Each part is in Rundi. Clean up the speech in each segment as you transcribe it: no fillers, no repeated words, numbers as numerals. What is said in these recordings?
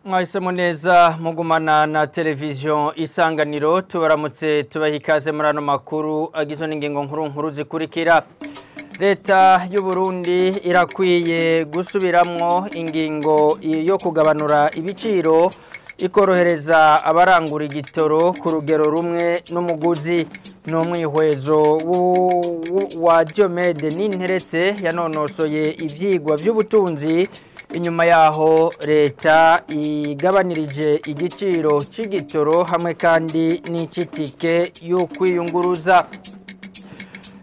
Mwahisemo neza mugumana na televiziyo Isanganiro. Tubaramutse, tubaha ikaze muri ano makuru agizwe n'ingingo nkuru nkuru zikurikira: Leta y'u Burundi irakwiye gusubiramwo ingingo yo kugabanura ibiciro, ikorohereza abarangura igitoro ku rugero rumwe n'umuguzi. N'umwihwezo wa Diomede Ninteretse, yanonosoye ivyigwa vy'ubutunzi, inyuma yaho leta igabanirije igiciro c'igitoro hamwe kandi n'icitike yo kwiyunguruza.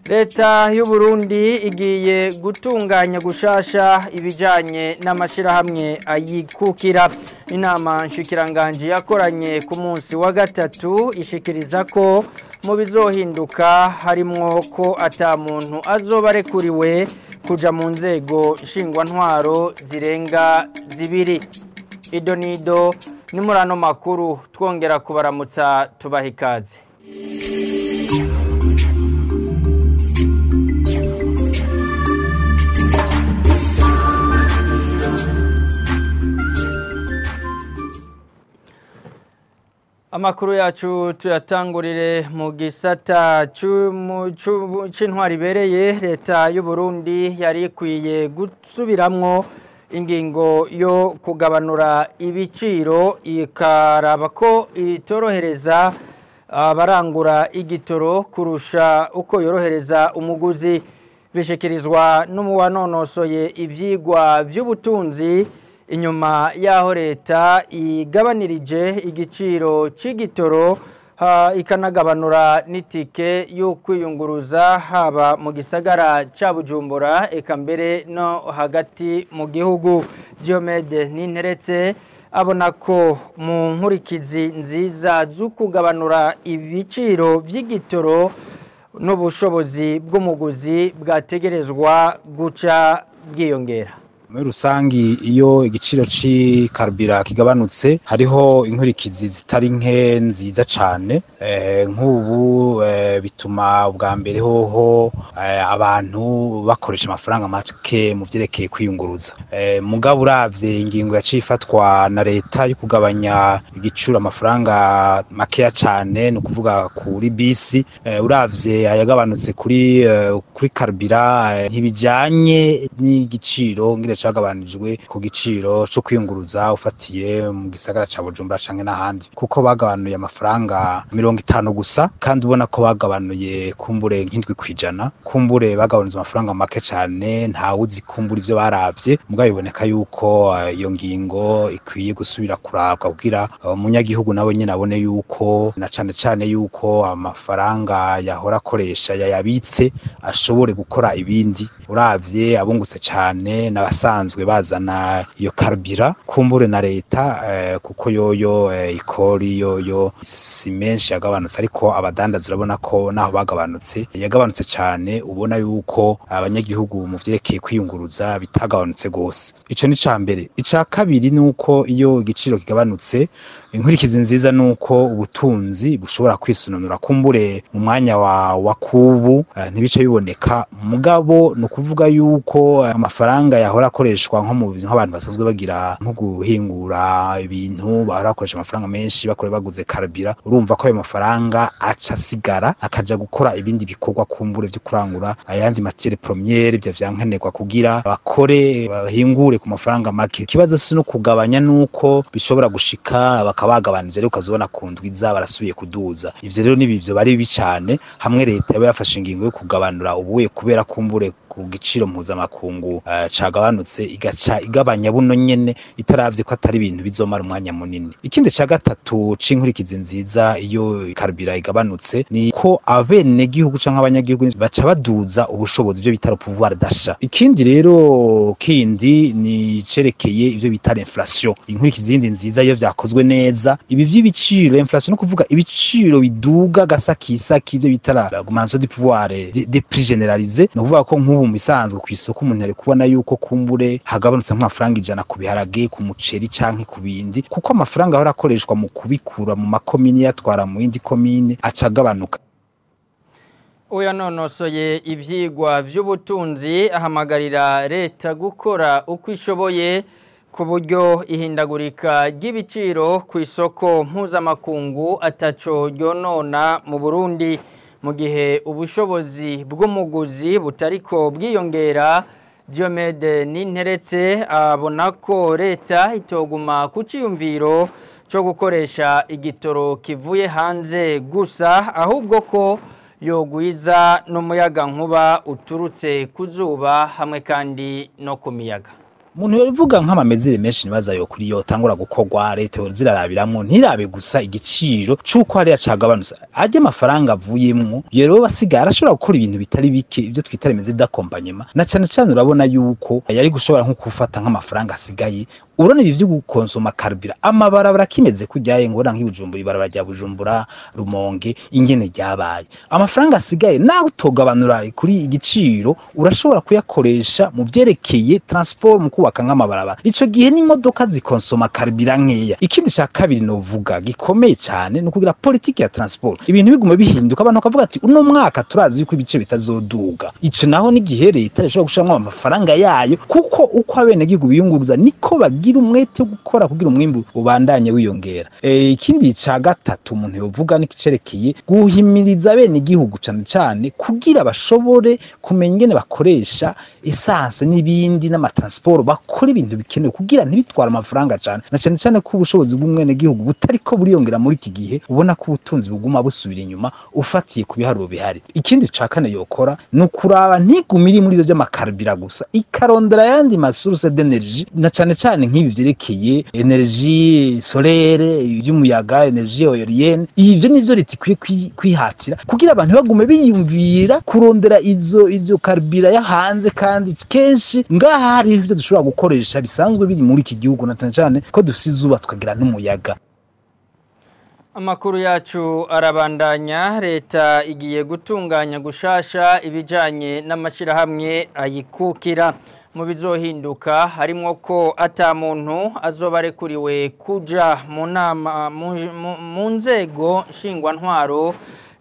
Leta y'u Burundi igiye gutunganya gushasha ibijanye n'amashirahamwe ayikukira. Inama nshikiranganje yakoranye ku munsi wa gatatu ishikiriza ko mu bizohinduka harimwo ko ata muntu azoba arekuriwe kuja mu nzego nshingwantwaro zirenga zibiri. Ido nido ni muri ano makuru, twongera kubaramutsa, tubaha ikaze. Amakuru yacu tuyatangurire mu gisata c'intwari ibereye. Leta y'u Burundi yari ikwiye gusubiramwo ingingo yo kugabanura ibiciro, ikaraba ko itorohereza abarangura igitoro kurusha uko yorohereza umuguzi. Bishikirizwa n'umuwanonosoye ivyigwa vy'ubutunzi, inyuma yaho leta igabanirije igiciro c'igitoro, ikanagabanura n'itike yo kwiyunguruza, haba mu gisagara ca Bujumbura eka mbere no hagati mu gihugu. Diomede Ninteretse abona ko mu nkurikizi nziza zo kugabanura ibiciro vy'igitoro n'ubushobozi bw'umuguzi bwategerezwa guca bwiyongera. Muri rusangi, iyo igiciro c'ikarubira kigabanutse, hariho inkurikizi zitari nke nziza cane. Nk'ubu bituma ubwa mbere hoho abantu bakoresha amafaranga make mu vyerekeye kwiyunguruza. Mugabo uravye ingingo yaciye ifatwa na leta yo kugabanya igiciro amafaranga makeya cane, ni ukuvuga kuri bisi, uravye ayagabanutse kuri karubira ntibijanye n'igiciro ngire cagabanijwe ku giciro co kwiyunguruza ufatiye mu gisagara ca Bujumbura canke n'ahandi, kuko bagabanuye amafaranga 50 gusa, kandi ubona ko bagabanuye kumbure nk'7%. Kumbure bagabanuye amafaranga make cane, ntawuzi kumbura ivyo baravye. Mugabo biboneka yuko iyo ngingo ikwiye gusubira kurabwa kugira umunyagihugu nawe nyene abone yuko, na cane cane yuko amafaranga yahora akoresha yayabitse, ashobore gukora ibindi. Uravye abungutse cane n'abasanzwe bazana iyo karubira, kumbure na leta, kuko yoyo ikori yoyo si menshi yagabanutse, ariko abadandaza urabona ko naho bagabanutse, yagabanutse cane, ubona yuko abanyagihugu mu vyerekeye kwiyunguruza bitagabanutse gose. Ico ni ca mbere. Ica kabiri nuko iyo igiciro kigabanutse, inkurikizi nziza nuko ubutunzi bushobora kwisununura. Kumbure mu mwanya wa kubu ntibice biboneka, mugabo ni ukuvuga yuko amafaranga yahora akoreshwa nko mu nk'abantu basanzwe bagira nko guhingura ibintu, bahora bakoresha amafaranga menshi bakore baguze karubira, urumva ko ayo mafaranga aca asigara akaja gukora ibindi bikorwa, kumbure vyo kurangura ayandi matière première, ivyo vyankenerwa kugira bakore bahingure ku mafaranga make. Ikibazo si no kugabanya, nuko bishobora gushika bakabagabanije, ariko ukazibona ku ndwiza barasubiye kuduza. Ivyo rero ni bivyo bari bibi cane hamwe leta yaba yafashe ingingo yo kugabanura ubuye kubera kumbure ku giciro mpuzamakungu cagabanutse, igaca igabanya buno nyene itaravye ko atari ibintu bizomara umwanya munini. Ikindi ca gatatu c'inkurikizi nziza iyo karubira igabanutse ni ko abenegihugu canke abanyagihugu baca baduza ubushobozi, ivyo bita pouvoir d'achat. Ikindi rero kindi ni cerekeye ivyo bita inflation. Inkurikizi zindi nziza iyo vyakozwe neza ibi vy'ibiciro, inflation, no kuvuga ibiciro biduga gasakisaki, ivyo bita l'augmentation du pouvoir des prix généralisés, no kuvuga ko nk'ubu mu bisanzwe kw'isoko umuntu ari kubona yuko kumbure hagabanutse nk'amafaranga 100 ku biharage, ku muceri canke ku bindi, kuko amafaranga ahora akoreshwa mu kubikura mu makomine yatwara mu yindi komine aca agabanuka. Uyanonosoye ivyigwa vy'ubutunzi ahamagarira leta gukora uko ishoboye. Ku buryo ihindagurika ry'ibiciro ku isoko mpuzamakungu ataco ryonona mu Burundi mu gihe ubushobozi bw'umuguzi butariko bwiyongera, Diomede Ninteretse abona ko leta itoguma ku ciyumviro cyo gukoresha igitoro kivuye hanze gusa, ahubwo ko yogwiza n'umuyaga nkuba uturutse ku zuba hamwe kandi no ku miyaga. Umuntu yovuga nk'amamezire menshi nibaza yo kuri yo tangura gukorwa, leta zirarabiramwo ntirabe gusa igiciro c'uko hariya cagabanutse, ajya amafaranga avuyemwo rero basigaye arashobora gukora ibintu bitari bike, ibyo twita remeze d'accompagnement. Na cane cane urabona yuko yari gushobora nko gufata nk'amafaranga asigaye, urabona ibi vyo gukonsoma carburant, amabarabara kimeze kujyaye ngo nk'ibujumbura, ibarabara rya Bujumbura Rumonge ingene ryabaye, amafaranga asigaye nawe utogabanura kuri igiciro urashobora kuyakoresha mu vyerekeye transport, mu kubaka nk'amabarabara. Ico gihe n'imodoka zikonsoma carburant nkeya. Ikindi ca kabiri novuga gikomeye cyane ni ukugira politiki ya transport, ibintu bigume bihinduka, abantu bakavuga ati uno mwaka turazi yuko ibice bitazoduga. Ico naho n'igihe leta ishobora gushiramwo amafaranga yayo, kuko uko abenegihugu biyunguruza niko bagira umwete wo gukora kugira umwimbu ubandanye wiyongera. Ikindi ca gatatu umuntu yovuga n'ikicerekeye guhimiriza abenegihugu cane cane kugira bashobore kumenya ingene bakoresha essence n'ibindi n'amatransport, bakora ibintu bikenewe kugira ntibitware amafaranga cane, na cane cane ko ubushobozi bw'umwenegihugu butariko buriyongera muri iki gihe, ubona ko ubutunzi buguma busubira inyuma ufatiye ku biharuro bihari. Ikindi ca kane yokora ni ukuraba ntigumire iri muri ivyo vy'amakarubira gusa, ikarondera ayandi masource d'énergie, na cane cane nk'ibi vyerekeye energie solaire, ivy'umuyaga, energie éolienne. Ivyo nivyo leta ikwiye kwihatira kugira abantu bagume biyumvira kurondera izo karubira yo hanze, kandi kenshi ngaha hari ivyo dushobora gukoresha bisanzwe biri muri iki gihugu, na cane cane ko dufise izuba tukagira n'umuyaga. Amakuru yacu arabandanya. Leta igiye gutunganya gushasha ibijanye n'amashirahamwe ayikukira. Mu bizohinduka harimwo ko ata muntu azoba arekuriwe kuja mu nama mu nzego nshingwantwaro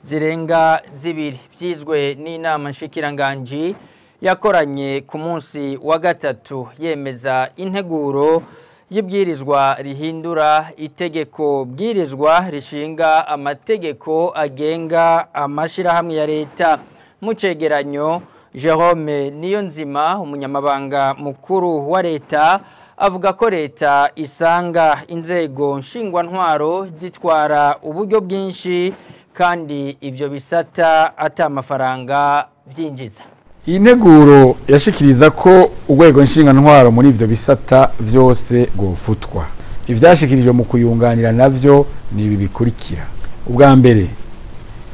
zirenga zibiri. Vyizwe n'inama nshikiranganji yakoranye ku munsi wa gatatu yemeza integuro y'ibwirizwa rihindura itegeko bwirizwa rishinga amategeko agenga amashirahamwe ya leta. Mu cegeranyo, Jerome Niyonzima, umunyamabanga mukuru wa leta, avuga ko leta isanga inzego nshingwantwaro zitwara uburyo bwinshi kandi ivyo bisata ata mafaranga vyinjiza. Iyi nteguro yashikiriza ko urwego ntwaro muri ivyo bisata vyose gofutwa. Ivyashikirijwe mu kuyunganira navyo ni ibi bikurikira. Ubwa mbere,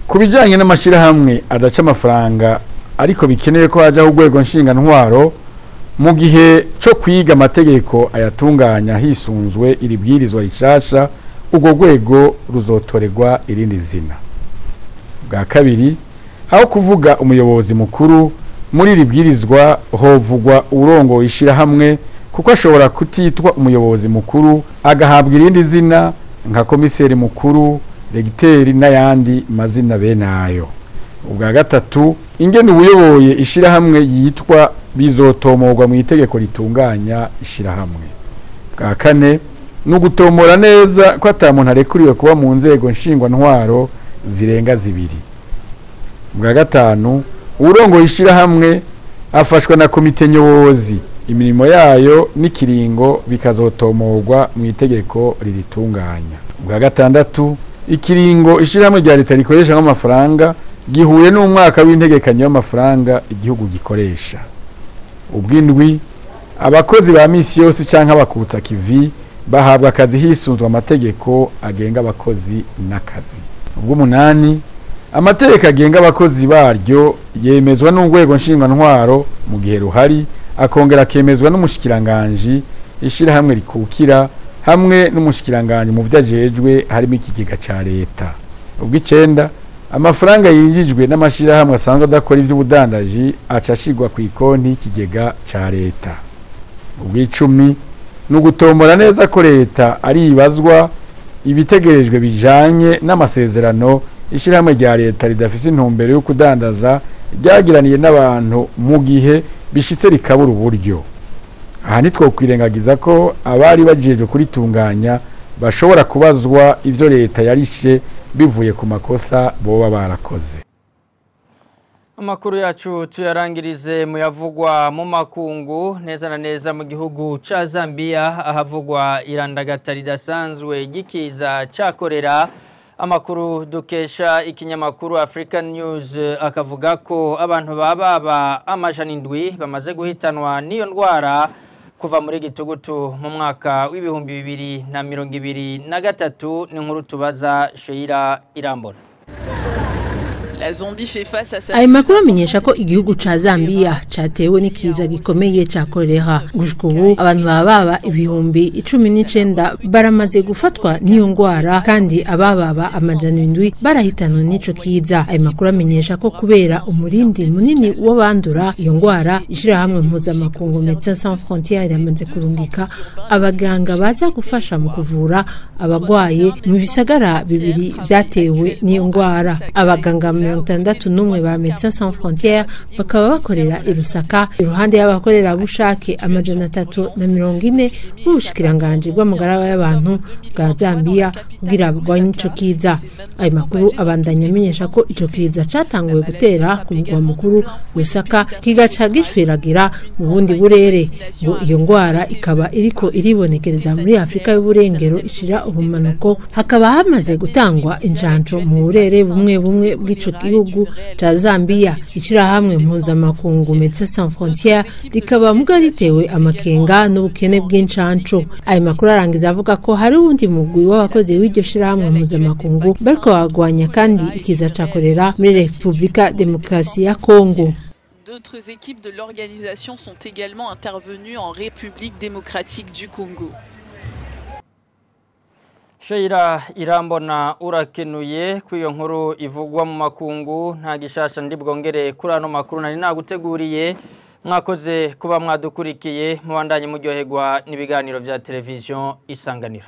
ku bijanye n'amashirahamwe adaca amafaranga ariko bikeneye ko hajaho urwego ntwaro mu gihe co kwiga amategeko ayatunganya hisunzwe iri bwirizwa rishasha, urwo rwego ruzotorerwa irindi zina. Ubwa kabiri, aho kuvuga umuyobozi mukuru muri iri bwirizwa hovugwa urongo ishirahamwe, kuko ashobora kutitwa umuyobozi mukuru agahabwa irindi zina nka komiseri mukuru, regiteri n'ayandi mazina bene ayo. Ubwa gatatu, ingene ubuyoboye ishirahamwe yitwa bizotomorwa mu itegeko ritunganya ishirahamwe. Bwa kane, ni ugutomora neza ko ata muntu arekuriwe kuba mu nzego nshingwantwaro zirenga zibiri. Bwa gatanu, urongoye ishirahamwe afashwa na komite nyobozi, imirimo yayo n'ikiringo bikazotomorwa mu itegeko riritunganya. Bwa gatandatu, ikiringo ishirahamwe rya leta rikoresha nk'amafaranga gihuye n'umwaka w'integekanyo y'amafaranga igihugu gikoresha. Ubw'indwi, abakozi ba misi yose canke abakutsa kivi bahabwa akazi hisunzwe amategeko agenga abakozi n'akazi. Ubw'umunani, amategeko agenga abakozi baryo yemezwa n'urwego nshingwantwaro mu gihe ruhari, akongera akemezwa n'umushikiranganji ishirahamwe rikukira hamwe n'umushikiranganji mu vyajejwe harimo ikigega ca leta. Ubw'icenda, amafaranga yinjijwe n'amashirahamwe asanzwe adakora ivy'ubudandaji aca ashirwa ku ikonti y'ikigega ca leta. Ubw'icumi, ni ugutombora neza ko leta ari ibazwa ibitegerejwe bijanye n'amasezerano ishirahamwe rya leta ridafise intumbero yo kudandaza ryagiraniye n'abantu mu gihe bishitse rikabura uburyo. Aha ntitwokwirengagiza ko abari bajejwe kuritunganya bashobora kubazwa ivyo leta yarishe bivuye ku makosa boba barakoze. Amakuru yacu tuyarangirize muyavugwa mu makungu, neza na neza mu gihugu ca Zambia ahavugwa irandagata ridasanzwe gikiza cakorera. Amakuru dukesha ikinyamakuru African News akavuga ko abantu bababa 700 bamaze guhitanwa n'iyo ndwara kuva muri gitugutu mu mwaka w'ibihumbi 2023. Ni nkuru tubaza Sheira Irambona. Ayo makuru amenyesha ko igihugu ca Zambia catewe n'ikiza gikomeye ca kolera. Gushika ubu abantu bababa 19,000 baramaze gufatwa n'iyo ngwara, kandi abababa 700 barahitanwa n'ico kiza. Ayo makuru amenyesha ko kubera umurindi munini w'abandura iyo ngwara, ishirahamwe mpuzamakungu Médecins Sans Frontières yamaze kurungika abaganga baza gufasha mu kuvura abagwaye mu bisagara bibiri vyatewe n'iyo ngwara. Abaganga 61 ba Médecins Sans Frontières bakaba bakorera i Lusaka, iruhande y'abakorera bushake 340 b'ubushikiranganji bw'amagara y'abantu bwa Zambia kugira barwanye ico kiza. Ayo makuru abandanya amenyesha ko ico kiza catanguye gutera ku mugwa mukuru Lusaka, kigaca gishwiragira mu bundi burere, ngo iyo ngwara ikaba iriko iribonekereza muri Afrika y'uburengero ishira ubumanuko. Hakaba hamaze gutangwa injanjo mu burere bumwe bumwe bw'ico gihugu ca Zambia. Ishirahamwe mpuzamakungu Médecins Sans Frontières rikaba muga ritewe amakenga n'ubukene bw'incanco. Ayo makuru arangiza avuga ko hari uwundi mugwi w'abakozi w'iryo shirahamwe mpuzamakungu bariko bagwanya kandi ikiza ca kolera muri Republika Demokarasi ya Congo. D'autres équipes de l'organisation sont également intervenues en République démocratique du Congo. Sheira Irambona urakenuye kuri iyo nkuru ivugwa mu makungu. Nta gishasha ndi bwongere kuri ano makuru nari naguteguriye. Mwakoze kuba mwadukurikiye, mubandanye muryoherwa n'ibiganiro vya televiziyo Isanganiro.